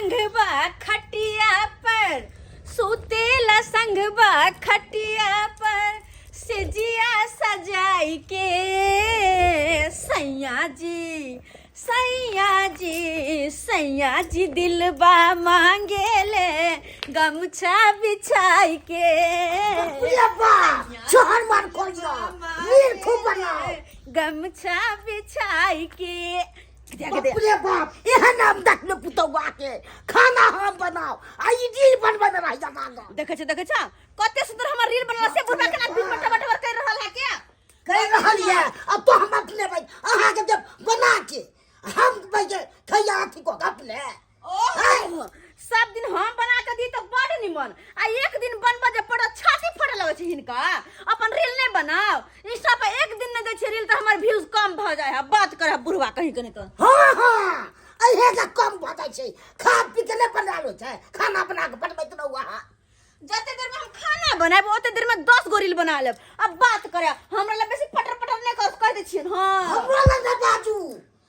संगवा खटिया पर, सुतेला संगवा खटिया पर, सेजिया सजाई के। सैया जी, सैया जी, सैया जी दिलबा मांगेले गमछा बिछाई के। रे बाप, छहर मार कोइयो वीर खूब बनाओ। गमछा बिछाई के। बाप रे बाप, एहन हम देखलो पुतौआ के खाना हम बनाओ आ ई रील बनबै में रहि जागा। देखै छ, देखै छ, कते सुंदर हमर रील बनल से बुढ़बा केना बीच में टबर टबर कर रहल है क्या कर रहल ये। अब तो हम अपने भाई अहाँ के जब बना के हम भाई के खैया अथी को अपने। ओहो, सब दिन हम बना के दी तो बड़ निमन आ एक दिन बनबे जे पड़त छाती फटे लगै छै हिनका। अपन रील नहि बनाओ, इंस्टा पर एक दिन नहि दै छै रील तऽ हमर व्यूज कम भऽ जाइ है। बात करे बुढ़वा कहीं कहीं तऽ। हाँ हाँ, अहे के कम भऽ जाइ छै। खा पी के नहि बनायल होइ छै, खाना बना के बनबैत रहू अहाँ। जते देर में हम खाना बनाएब ओते देर में 10 गो रील बना लेब। अब बात करे हमरा लग बेसी पटर पटर नहि कर, कह दै छियन। हाँ, हमरा लग नहि बाजू,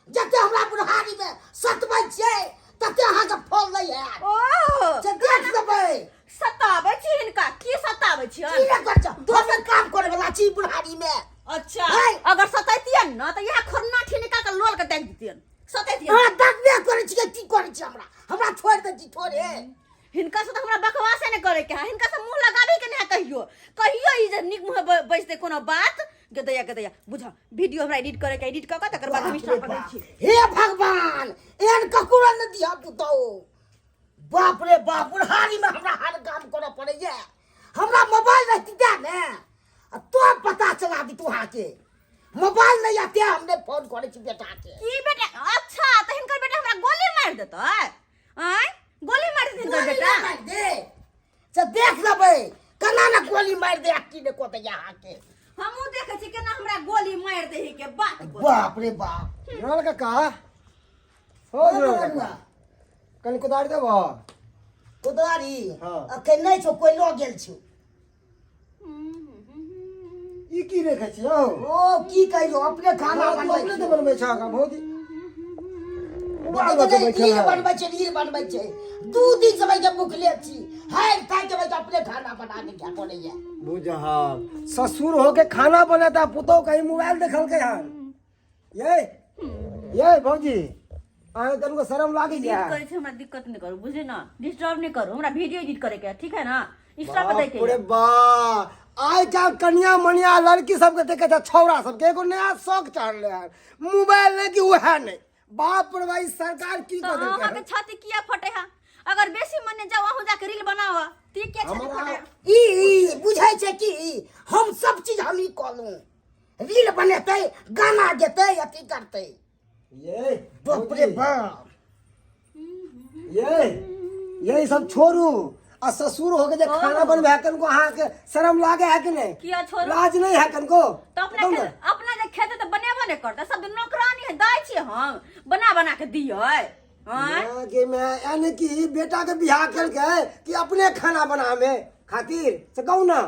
जते हमरा बुढ़ारी में सतबै छियै तते अहाँके फल नहि हैत। ओह, से देख लेबै। सताबै छी हिनका, की सताबै छियन? की नहि करै छै, दोसर काम करे वाला छी बुढ़ारी में। अच्छा। है। अगर सतैतियन न तऽ इएह खोरना निकाल के लोल के दागि दितियन। सतैतियन। अहाँ दगबे करै छियै, की करै छी? हमरा हमरा छोड़ि दै छी थोड़े। हिनका से तऽ हमरा बकवासे नहि करे के है, हिनका से मुंह लगाबे के नहीं है। कहियो कहियो ई जे नीक मुंह बैसते कोनो बात गदैया गदैया बुझ। वीडियो हमरा एडिट करे के, एडिट कऽ के तकर बाद हम इंस्टा पर दै छी। हे भगवान, एहन ककरो नहि दिअ पुतौ। बाप रे बाप, बुढ़ारी में हमरा हर काम करऽ पड़ैया। हमरा मोबाइल रहती तें ने आ तो पता चला दी तू के मोबाइल नहीं आते, हमने फोन करे छी बेटा के। की बेटा? अच्छा, तऽ हिनकर बेटा हमरा गोली मारि देतै? आँय, गोली मारि देतै हिनकर गोली बेटा? नहि मारि दे से देख लेबै केना ने गोली मारि दे आ की ने कऽ दे अहाँके। हमहूँ देखै छी केना हमरा गोली मारि दे के बात बोले। बाप रे बाप। जुड़ल काका हो, जुड़ल काका, कनि कोदारि देबह? कोदारी? हाँ। अखन नहि छौ, कोइ लऽ गेल छौ। ई की देखै छी यौ? ओ की कहियो, अपने खाना हाँ, तू बनबै अपने छी। तऽ बनबै छह का भौजी? मोबाइल लऽ के बैठल रील है। बनबै छै, रील बनबै छै। 2 दिन से भाई भूखले छी, हारि थाकि के भाई अपने खाना बना के खाय पड़ैया। बुझब ससुर होके खाना बनेता, पुतोह कहीं मोबाइल देखलकै हन। ये ये भौजी, अहाँ कनको शरम लागै एडिट या? करै छै, हमरा दिक्कत नहि करू, बुझले ना? डिस्टर्ब नहि करू हमरा। वीडियो एडिट करे के है, ठीक है ना? इंस्टा पर दै के। बाप रे बा, आइ काल्हि कनिया मनिया लड़की सबके देखै छै, छौड़ा सबके एगो नया शौक चढ़ले हन, मोबाइल नहि कि उएह नहि। बाप रे बा, ई सरकार की तऽ कऽ देलकै अहाँके हन? छाती किया फटे है? अगर बेसी मने जाओ, अहूँ जाके रील बनाओ ती किया छाती हमरा फटे? ई ई बुझै छै कि हम सब चीज हम ही कऽ रील बनेतै, गाना गेतै, अथी करतै। ये बाप रे बाप। ये सब छोड़ू आ ससुर हो के जे खाना बनबे है, कनको अहाँके शरम लागे है कि नहीं? किया छोड़ू? लाज नहीं है कनको? तऽ अपना बताउ ने। अपना जे खेते तऽ बनेबो नहि करतै। सब दिन नौकरानी है, दै छियै हम बना बना के दियै। आँय? माँ के मैं यानी कि बेटा के बियाह केलकै कि अपने खाना बनावे खातिर से कहू ना,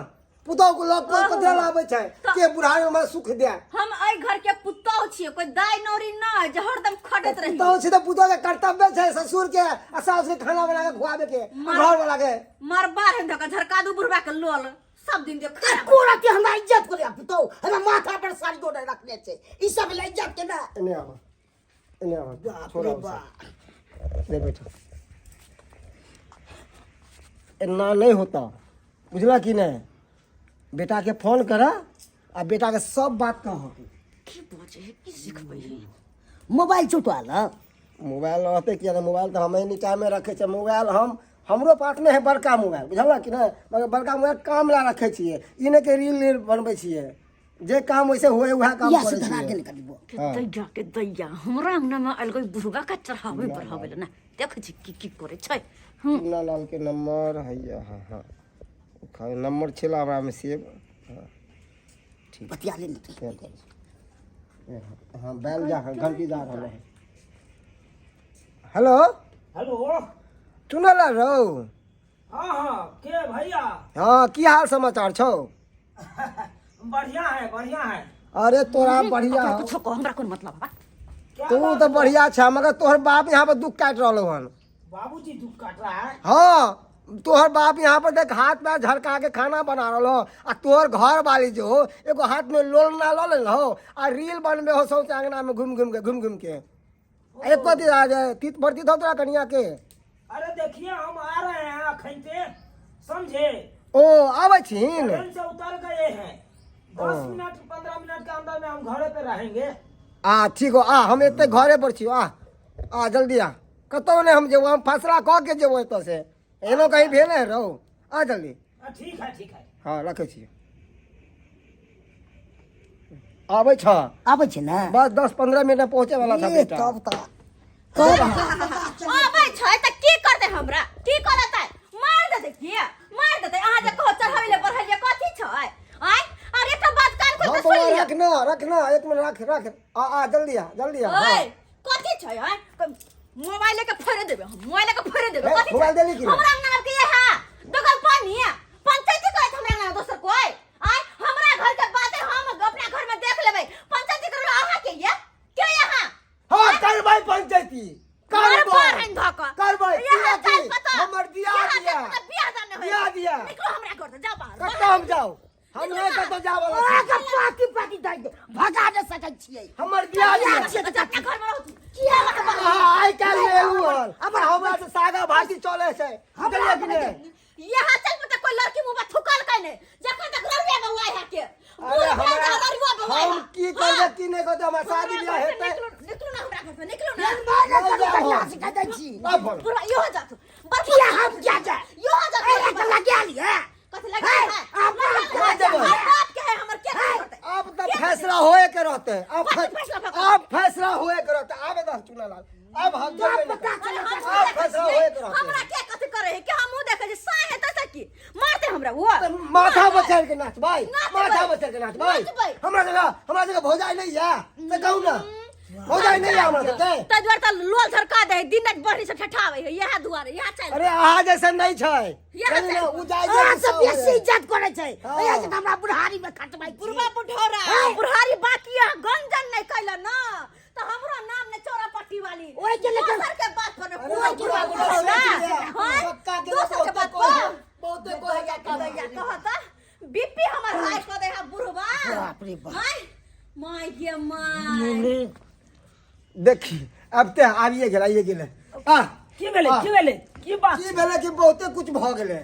पुतोह के लग के कतरा लाबै छै के बुढ़ारी में सुख दे। हम एहि घर के पुतोह छियै, कोई दाय नौरी नहि जे हरदम खटैत रही। पुतोह छै तऽ पुतोह के कर्तव्य छै ससुर के आ सास के खाना बना के खुआबे के आ घर वाला के। मरबा रहे धक्का झरका दू बुढ़बा के लोल सब दिन जे खाना। एको रति हमरा इज्जत करे पुतोह हमरा माथा पर साड़ी नहि रखने छै, ई सब लए इज्जत के ना। एने आबऽ, एने आबऽ। बाप छोड़ा रे ओ सब। बाप। ले बैठो, एना नहीं होता, बुझला कि नहीं? बेटा के फोन कर आ बेटा के सब बात कह। की बजे है, की सिखबै है? मोबाइल छुटवा ल। मोबाइल रहते किया नहीं? मोबाइल तऽ हम एनी टाइमे रखै छियै मोबाइल। हम हमरो पास नहि है बड़का मोबाइल, बुझल कि नहि? मगर बड़का मोबाइल काम ला रखै छियै, ई नहि कि रील रील बनबै छियै। जे काम वैसे हुए वएह काम या करै सुधरा छियै। गेल कनिबो। के दैया के दैया, हमरा अंगना में आयल कोई बुढ़वा के चढ़ावे बढ़ावे ला ना। देखै छी की की करै छै। चुन्ना लाल के नंबर हैया। हाँ हाँ, नंबर छेला हमरा में सेव। हाँ। बतिया ले ने। शेयर कर। हाँ, बैल जा, घंटी जा रहल है। हेलो। हेलो। चुनालाल रौ? हाँ हाँ, के भैया? हाँ, की हाल समाचार छौ? बढ़िया है, बढ़िया है। अरे तोरा बढ़िया ओकरा हौ। कुछो कह, हमरा कोन मतलब बा? क्या तू बात तऽ हो? बढ़िया छ, मगर तोहर बाप यहाँ पर दुख काटि रहलो हन। बाबूजी दुख काट रहा है। हाँ, तोहर बाप यहाँ पर देख हाथ पैर झरका के खाना बना रहा हो, आ तोहर घर वाली जो हो एगो हाथ में लोल ना ल लेल हो आ रील बनबे हो सौंसे अंगना में घूम घूम के घूम घूम के। एको दिन आ जाए तीत भरती हो तोरा कनिया के। अरे देखिए हम आ रहे हैं अखनते, समझे? ओ आबै छिन? ट्रेन से उतर गए हैं, 10 मिनट 15 मिनट के अंदर में हम घरे पे रहेंगे। आ ठीक हो, आ हम एते घरे पर छी, आ आ जल्दी आ, कतौ नहि हम जेबो, हम फैसला कऽ के जेबो एतऽ से, एनो कहीं भेल है रहो, आ जल्दी। ठीक है ठीक है। हाँ रखै छी, आबै छ? आबै छै ने। बस 10-15 मिनट में पहुँचे वाला था ए, बेटा। तब तऽ तब आबै छै तऽ की करतै हमरा? की करतै? मार देतै की? मार देतै। अहाँ जे कहो चढ़ाबै ले बढ़लियै कथी छै? आँय, अरे एकटा बात कान खोल हाँ के सुनि बौआ लिअ। रख ना, रख ना, एक मिनट रख रख, आ आ जल्दी आ जल्दी आ। हाँ। ओए कथी छै? आँय, मोबाइल लेके फोड़े देबै हम, मोबाइल लेके फोड़े देबै। ए, कथी छै? मोबाइल देली की? हमरा अंगना के ये है दोगल पानी पंचायती कहत हमरा अंगना दोसर कोई। आँय, हमरा घर के बात है, हम अपना घर में देख लेबै। पंचायती करलो अहाँ के ये के यहाँ? हाँ करबै पंचायती, घर करबै पर हन धऽ कऽ। करबै। यहाँ किया चल की? पता। हमर दिया यहाँ चल दिया। पता, बियाह दान नहि होय। बियाह दिया। निकलो हमरा घर से, जाओ बाहर। कतऽ हम जाउ? हम नहि कतऽ जाय वाला छी। अहाँके पाती पाती दऽ दे, भगा नहि सकै छियै। हमर बियाह दिया। छियै तऽ अपना घर में रहू। किया अहाँ आइ काल्हि मे एलहुँ हन, हमर हमरा से सागा भाजी चलै छै, बुझलियै कि नहि? यहाँ चल पता कोई लड़की मुंह पर थुकल कै नहि, जखन तक ररुआ बौआ है के। अरे बूढ़ भेल हमरा जा ररुआ बौआ हम है। की करबै की नहि करबै, हमरा शादी हमरा बियाह घर से हेतै। निकलू, निकलू ना हमरा घर से, निकलू ना। माने नहि करू जाउ कहिया हम। से कह दै छी। ना बोल। पूरा यो जात। बड़ किया हम किया जाए? यो जात। ए, तऽ लगा लिअ। कथी लगा है? आप लगा कहाँ है। जेबै? हमर बाप के है, हमर के करतै? अब तऽ फैसला होए के रहते, अब कथी फैसला भऽ अब फैसला होए के रहते। आबे दस चुना लाल, अब हम तो जेबै पता नहि। चलत। हम अब फैसला होए के रहते। हमरा के कथी करे है? के हम मुंह देखे छी साय हेतै से की मारते हमरा वो? तऽ माथा बचार के नाचबै, नाचबै। माथा बचार के नाचबै। नाचबै। हमरा जगह भौजाई नहि या तऽ कहू ना, भौजाई नहि या हमरा सबके। ताहि दुआरे तऽ लोल झरका दे है, दिन राति बढ़ी से ठठाबै है, इएह दुआरे इएह चालि। अरे अहाँ जैसन नहि छै। इएह कही ने, चालि। उ जाइ अहाँ छै सब बेसी इज्जत करै छै। हाँ। एहि से तऽ हमरा बुढ़ारी मे खटबै छी। बुढ़वा बुढ़ौरा हैं? बुढ़ारी बाकी अहाँ गंजन नहि कैल न तऽ हमरो नाम नहि चौरा पट्टी वाली। ओहि के लेके- दोसर के बात पर अरे पूरा बुढ़वा बुढ़वा बुढ़ौरा बुढ़ौरा सोच लिअ। हैं? पक्का के दोसर के बहुते बात कोइ पर है, बहुते कोइ है काका। दैया कहत बीपी हमर हाई कऽ दे है बुढ़वा। बाप रे बाप। हैं? My गे my. देखी अब ते आबिए गेल, आइए गेलै। आ की भेलै? आ। की भेलै? की बात? की भेलै कि बहुते कुछ भऽ गेलै।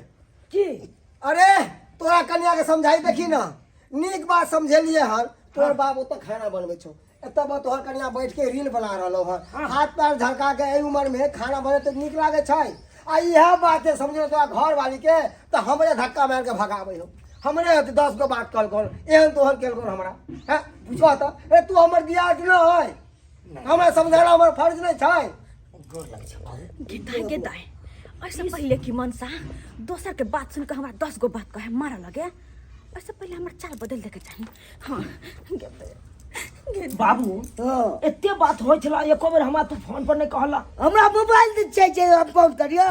की? अरे तोरा कन्या के समझाई देखी ना, नीक बात समझेलिए हन। तोहर बाप ओतऽ खाना बनबै छौ, एतऽ बा तोहर कन्या बैठ के रील बना रहलो हन, हाथ पैर झरका के। एहि उम्र में खाना बने तऽ नीक लागै छै? आ इएह बात है समझो तोरा घर वाली के तऽ हमरे धक्का मारि के भगाबै हो, हमरे 10 गो बात कहलकौ, एहन तोहर केलकौ हमरा। हैं कह तऽ, ए तू हमर दियाद नहि है, हमरा समझाना हमर फर्ज नहि छै? गोर लगै छै बाबू। गेदाय गेदाय, ऐसे पहले कि मनसा दोसर के बात सुन के हमरा 10 गो बात कहे मारे लगे, ऐसे पहले हमर चाल बदल देके चाही। हाँ गेदाय गेदाय। बाबू हाँ। एते बात होइ छला, एको बेर हमरा तू फोन पर नहि कहला। हमरा मोबाइल दै छै जे हम फोन करियौ।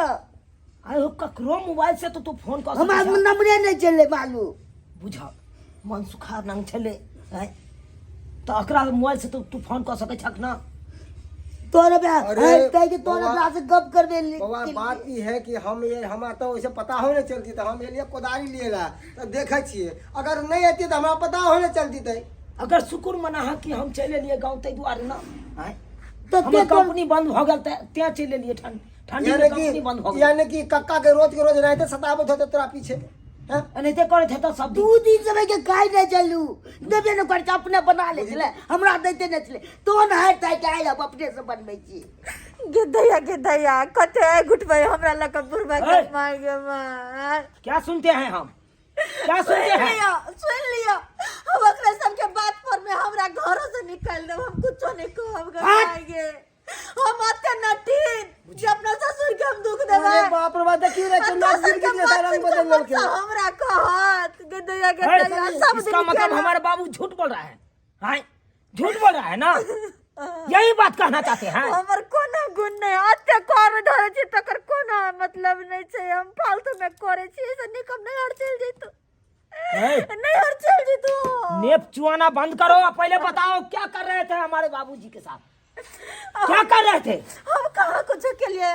आइ हो ककरो मोबाइल से तो तू फोन कऽ हमरा सकै छह। नंबरे नहि छलै मालूम। बुझ मन सुखार नंग छलै आँय, तऽ एकरा मोबाइल से तो तू फोन कऽ सकै छक ना? तोरे बे अरे, अरे के तोरे बौआ- बरा से गप करबे ले। बौआ बात ई है कि हम ये हमरा तऽ ओइसे पता हो नहि चलती, तऽ हम एलियै कोदारी लिए ला तऽ देखै छियै, अगर नहि एती तऽ हमरा पता हो नहि चलती तऽ। अगर शुक्र मना है कि हम चलि एलियै गाँव ताहि दुआरे ना आँय, तऽ हमर ते तोर कंपनी बंद भऽ गेल तऽ तें चलि एलियै। ठंड ठंडी मे यानी कंपनी बंद भऽ कि गेल। यानी कि कक्का के रोज राइते सताबैत होतै तोरा पीछे हैं? एनाहिते करैत हेतौ सब दिन। 2 दिन से के खाइ नहि चलू, देबे नहि करै छै, अपने बना लै छलै, हमरा दैते नहि छलै। तोहन हारि थाकि के आयल, हम अपने से बनबै छी। गेदैया गेदैया, कते घुटबै हमरा लऽ कऽ बुढ़बा के। ऐ! माय गे माय। क्या सुनते हैं हम, क्या सुन सुनते हैं? लियो, सुन लियो, हम ओकरा सबके बात पर में हमरा घरों से निकाल देब, हम कुछो नहीं कहब गे। हट! माय गे, हम अते नटीन जे अपना ससुर के हम दुख देबै। अरे बाप रे बाप, देखी रे आ चुन्ना दोसर गिर के गिर बात रंग सुन के बदल लेलकै। मनसा हमरा कहत गेदैया ऐ, गेदैया सब इसका दिन मतलब केला। हमारे बाबू झूठ बोल रहा है। हाँ झूठ बोल रहा है ना, यही बात कहना चाहते हैं? हमर कोनो गुण नहि, अते कर धरे छी तकर कोनो मतलब नहि छै। हम फालतू में करे छी, से नीक हम नैहर चलि जैतु। ऐ, नैहर चलि जैतु। नेप चुआना बंद करो और पहले बताओ क्या कर रहे थे हमारे बाबूजी के साथ, क्या कर रहे थे? हम कहाँ कुछ के लिए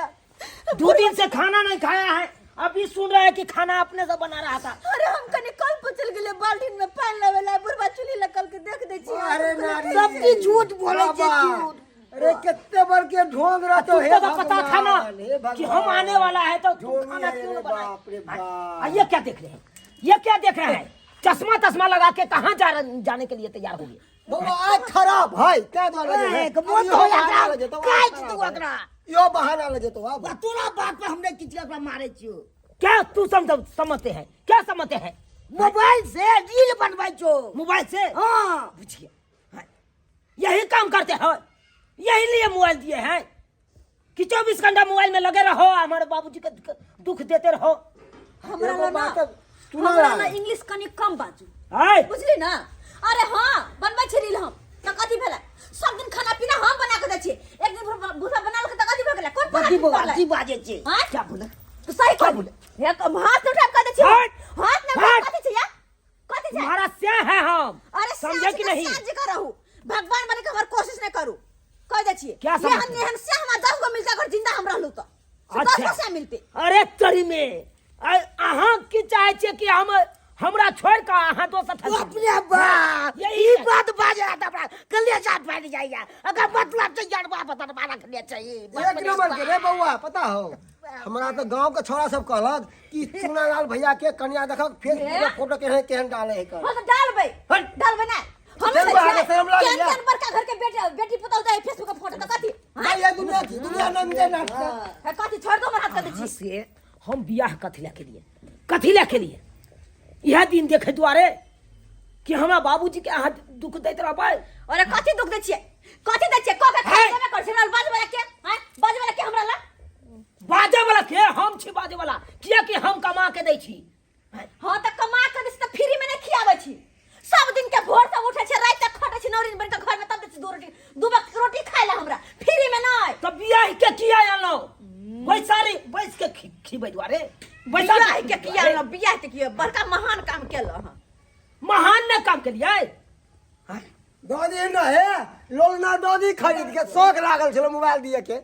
दो दिन से खाना नहीं खाया है, अभी सुन रहा है कि खाना अपने से बना रहा था। अरे हम कनी कल पर चल गेले बाल्टीन में पानी लावे ला, बुढ़बा चूल्ही लकल के देख दे छी। अरे नारी सब चीज झूठ बोले छै, बाबा, झूठ। अरे कितने बार के ढोंग रहते हो, हे तुमको तो पता था ना भगवान, हे कि हम भगवान। आने वाला है तो तुम ढोंगी खाना है क्यों रे, नहीं बनाए? बाप रे आ, बाप। ये क्या देख रहे हैं, ये क्या देख रहे हैं? चश्मा तश्मा लगा के कहाँ जाने के लिए तैयार हो गए? बौआ आँखि खराब है ताहि दुआरे लगे है। एक मोत इहो हो बहाना एकरा, लगे तो आँखि काटि खराब दू है। एकरा। इहो बहाना लगे तो आब। बा तोरा बात पे हमने किछु एकरा मारे छियो। क्या तू समझते हैं, क्या समझते हैं? मोबाइल से रील बनबै छो। मोबाइल से? हाँ। बुझिए, हाँ। यही काम करते हो, यही लिए मोबाइल दिए हैं कि 24 घंटा मोबाइल में लगे रहो, हमारे बाबूजी के दुख देते रहो। हमरा एगो ला ना, बात सुना हमरा रहा ला है। इंग्लिश कनी कम बाजू, आय बुझली ना? अरे हाँ बनबै छी रील हम त कथी भेलै? सब दिन खाना पीना हम बना के दै छियै, एक दिन भूसा बना के त कथी भऽ गेलै? कोन बकी पढ़ाई बौआ पढ़लै? की बाजै छै? आँय? क्या बोले? तू सही क्या कह बोले? हे हाथ उठा के दै छियै, हट! हाथ ने हट! कथी छै या कथी छै? तुम्हारा से है हम अरे समझे कि नहीं? साँझ का रहू, भगवान बने के हमर कोशिश नहीं करू, कह दै छियै। क्या समझते? एहन एहन से हमरा 10 गो मिलते अगर जिंदा हम रहलू त से 10 गो से मिलते। अरे तरी में अहाँ की चाहे छियै कि हम हमरा छोड़ के अहाँ दोसर ठाम चलि अपने बाप यही ई है। बात बाजे त हमरा कलेजा फाटि जाइया। अगर मतलब छै यार बाप दरबार रखने छै। एक नंबर के रे बौआ, पता हो हमरा तो गांव के छोरा सब कहलक कि चुनालाल भैया के कन्या देखक फेसबुक पे फोटो केहन केहन डाले है कर। हाँ तो डालबै, हट। डालबै ना हम चल बाहर से शर्म लागैया। केहन केहन बड़का घर के बेटा बेटी पुतहु जाइ फेसबुक पे फोटो त कथी? नहीं, ये दुनिया की दुनिया नंगे नाच है। है कथी? छोड़ दो हमर हाथ कर दै छी। अहाँ से हम बियाह कथी लए केलियै, कथी लए केलियै? इएह दिन देखे दुआरे कि हमरा बाबूजी के अहाँ दुख दैत रहबै। अरे कथी दुख दै छियै, कथी दै छियै? कह के खाइ है। देबे करै छै हमरा बाजै वाला के? हैं बाजै वाला के हमरा ला? बाजै वाला के हम छी बाजै वाला, कियाकि हम कमा के दै छी। हाँ त कमा के दै छी त फ्री में नहीं खियाबै छी। सब दिन के भोर से उठै छी राति तक खटै छी नौरिन बन के घर में, तब दै छी दू रोटी, दू वक्त के रोटी खाइ ला हमरा फ्री में नहीं। त बियाह के किया आनलहुँ? बैसारी बैस के खिबै दुआरे, बैसा बियाह के किया आनलहुँ? बियाह के किया बड़का महान काम केलहुँ अहाँ। महान ने काम केलियै। दादी न हे लोलना दादी खरीद के शौक लागल छलो मोबाइल दिए के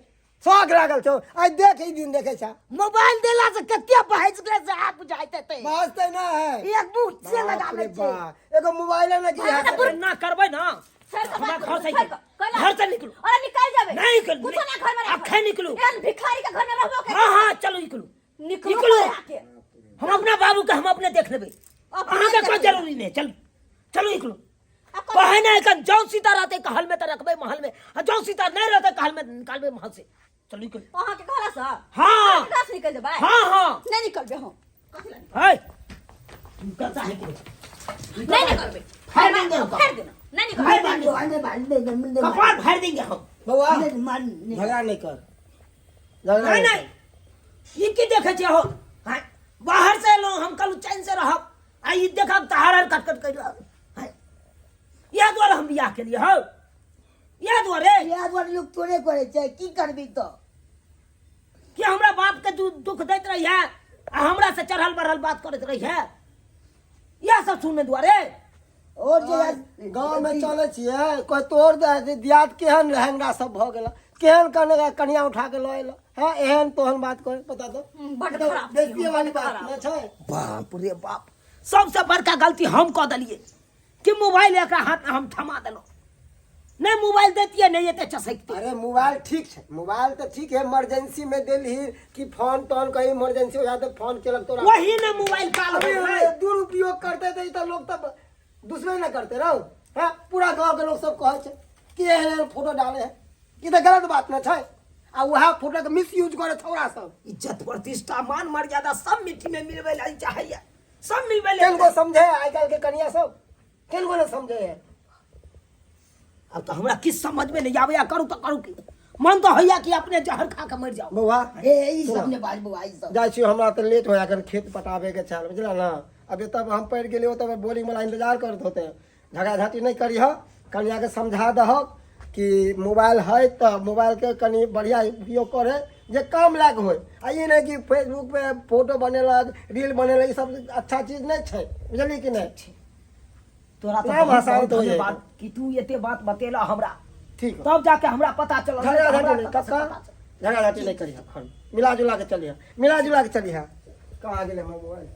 शौक लागल छौ, आइ देख ई दिन देखै छा। मोबाइल देला से कते बहस गेलै से आब बुझाइत हेतै। बहसतै ना है। एक बूट से बाप लगा रे लै छै। बाप, एगो मोबाइल ने की है। ना करबै ना सर के हमरा बात घर से करू, सर के, घर से निकलू। अरे निकल जाबे। नहीं निकलू, कुछो ना घर में रखब। अखन निकलू। एहन भिखारी के घर में रहबो के। हाँ हाँ चलू निकलू। निकलू निकलू। आके। हम अपना बाबू के हम अपने देख लेबै, अपने अहाँ के देख कोई लेबै। जरूरी नहीं। चलू चलू निकलू। आ कथी? कहे नहीं कन जौ सीता रहते कहल में तो रखबे महल में, आ जौ सीता नहीं रहते कहल में निकालबे महल से। चलू निकलू। अहाँ के कहला से? हाँ। अहाँ के कहला से निकल जेबै? हाँ, हाँ। नहीं निकलबे हम। कथी ला? है। निकलता है कि नहीं? नहीं निकलबे। फाड़ देंगे हम। फाड़ देना। नहीं निकलबे। फाड़ देंगे। कपार फाड़ देंगे हम। बौआ, नहीं, मान नहीं। झगड़ा नहीं कर। झगड़ा नहीं, नहीं नहीं। ई की देखे छियै हो? हाँ, बाहर से एलहुँ हम, कहलहुँ चैन से रहब, आ ई देखब तऽ हर हर कट कट करि रहल। हाँ, इएह दुआरे हम बियाह केलियै हौ, इएह दुआरे। इएह दुआरे लोक थोड़े करै छै, की करबी तऽ? कि हमरा बाप के दुख दैत रही है आ हमरा से चढ़ल बढ़ल बात करैत रही है, इएह सब सुनने दुआरे। और जे गाँव में चलै छियै, कोइ तोड़ दे दियाद केहन लहंगा सब भऽ गेल, केहन कने कनिया उठा के लऽ एलऽ। हाँ, एहन तोहन बात करे पता तो बड खराब छी, बेइज्जती वाली बड बात खराब। नहि छै। बाप रे बाप, सबसे बड़का गलती हम कऽ देलियै कि मोबाइल एकरा हाथ में हम थमा देलहुँ। नहीं मोबाइल देतियै नहीं एते चसकते। अरे मोबाइल ठीक छै, मोबाइल तऽ ठीक है, इमरजेंसी में देलही कि फोन तोन कहीं इमरजेंसी हो जाए तो फोन केलक तोरा। वही ने मोबाइल काल अभी हो गई। दुरुपयोग करते तऽ ई तऽ लोग तब दुश्मन न करते रहो। हाँ, पूरा गांव के लोग सब कहै छै कि एहन एहन फोटो डाले है, ई तऽ गलत बात न छै। आ वएह फोटो के मिस यूज करे छौड़ा सब। इज्जत प्रतिष्ठा मान मर्यादा सब मिट्टी में मिलबै ला चाहैया, सब मिलबै ला। केनको समझे आइ काल्हि के कनिया सब, केनको न समझे है। अब तो हमरा किछ समझ में नहीं आबैया, करू तो करू की, मन तो होइया कि अपने जहर खा के मर जाओ। बौआ, ए, ई सब ने बाज बौआ, ई सब। जाइ छी, हमरा तऽ लेट होया कर, खेत पटाबे के छल, बुझला ना। अभी तब हम पड़ि गेलियै, तब बोरिंग वाला इंतजार करत होते। झगड़ा झाँटी नहि करिह, कनिया के समझा दहक कि मोबाइल है तऽ मोबाइल के कनि बढ़िया उपयोग करे जे काम लायक होय, आ ई नहि कि फेसबुक पे फोटो बनेलक, रील बनेलक, ई सब अच्छा चीज नहि छै, बुझलियै कि नहि? तोरा तो नाम बहुत हँसाओ बहुत तो ये। धन्यवाद कि तू एते बात बतेला हमरा, ठीक। तब जाके हमरा पता चलल। झगड़ा हमरा झाँटी नहि, पता से कक्का। पता चलल। झगड़ा झाटी नहि करिह घर मिला जुला के चलिह, मिला जुला के चलिह। कहाँ गेलै हमर मोबाइल?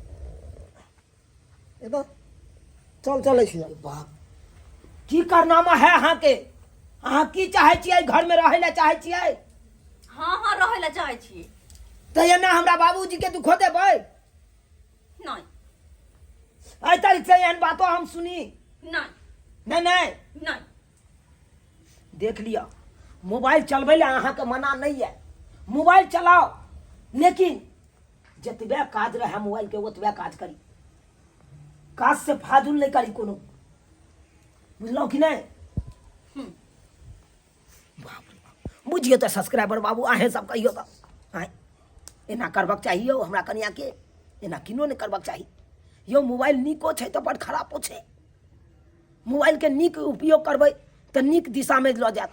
एतऽ चल, चलै छी। बाप, की कारनामा है अहाँके? अहाँ की चाहै छियै? घरमे रहै लए चाहै छियै? हँ हँ, रहै लए चाहै छियै। तऽ एना हमरा बाबूजी के दुखो देबै? नहि। एहि तारीख से एहन बातो हम सुनी? नहि। नहि नहि। नहि। देख लिअ, मोबाइल चलबै लए अहाँके मना नहि यऽ, मोबाइल चलाओ, लेकिन जतबे काज रहए मोबाइलके ओतबे काज करी, काज से फाजुल नहि करी कोनो, बुझलहुँ कि नहि? बाप रे बाप, बुझियौ तऽ सब्सक्राइबर बाबू, अहेँ सब कहियौ तऽ, आँय, एना करबाक चाही यौ हमरा कनियाके? एना किनो नहि करबाक चाही यौ। मोबाइल नीको छै तऽ बड खरापो छै। मोबाइलके नीक उपयोग करबै तऽ नीक दिशामे लऽ जायत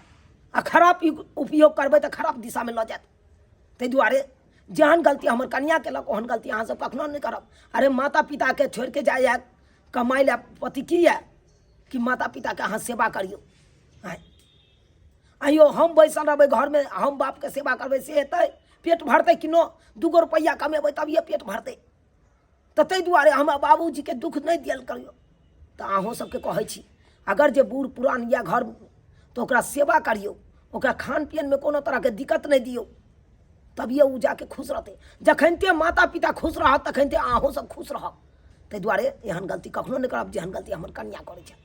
आ खराब उपयोग करबै तऽ खराब दिशामे लऽ जायत। ताहि दुआरे जेहन गलती हमर कनिया केलक, ओहन गलती अहाँसभ कखनो नहि करब। अरे, माता पिताके छोड़िके जाइए कमाइ लए पति, की यए कि माता पिताके अहाँ सेवा करियौ। आँय आइयो हम बैसल रहबै घरमे, हम बापके सेवा करबै से हेतै? पेट भरतै किनो? 2 गो रुपैआ कमेबै तभिए पेट भरतै। तऽ ताहि दुआरे हमरा बाबूजीके दुःख नहि देल करियौ। तऽ अहूँ सबके कहै छी, अगर जे बूढ़ पुरान यऽ घर तऽ ओकरा सेवा करियौ, ओकरा खान पियनमे कोनो तरहके दिक्कत नहि दियौ, तभिए ओ जाके खुश रहतै। जखनिते माता पिता खुश रहत, तखनिते अहूँ सब खुश रहब। ताहि दुआरे एहन गलती कखनो नहि करब जेहन गलती हमर कनिया करै छै।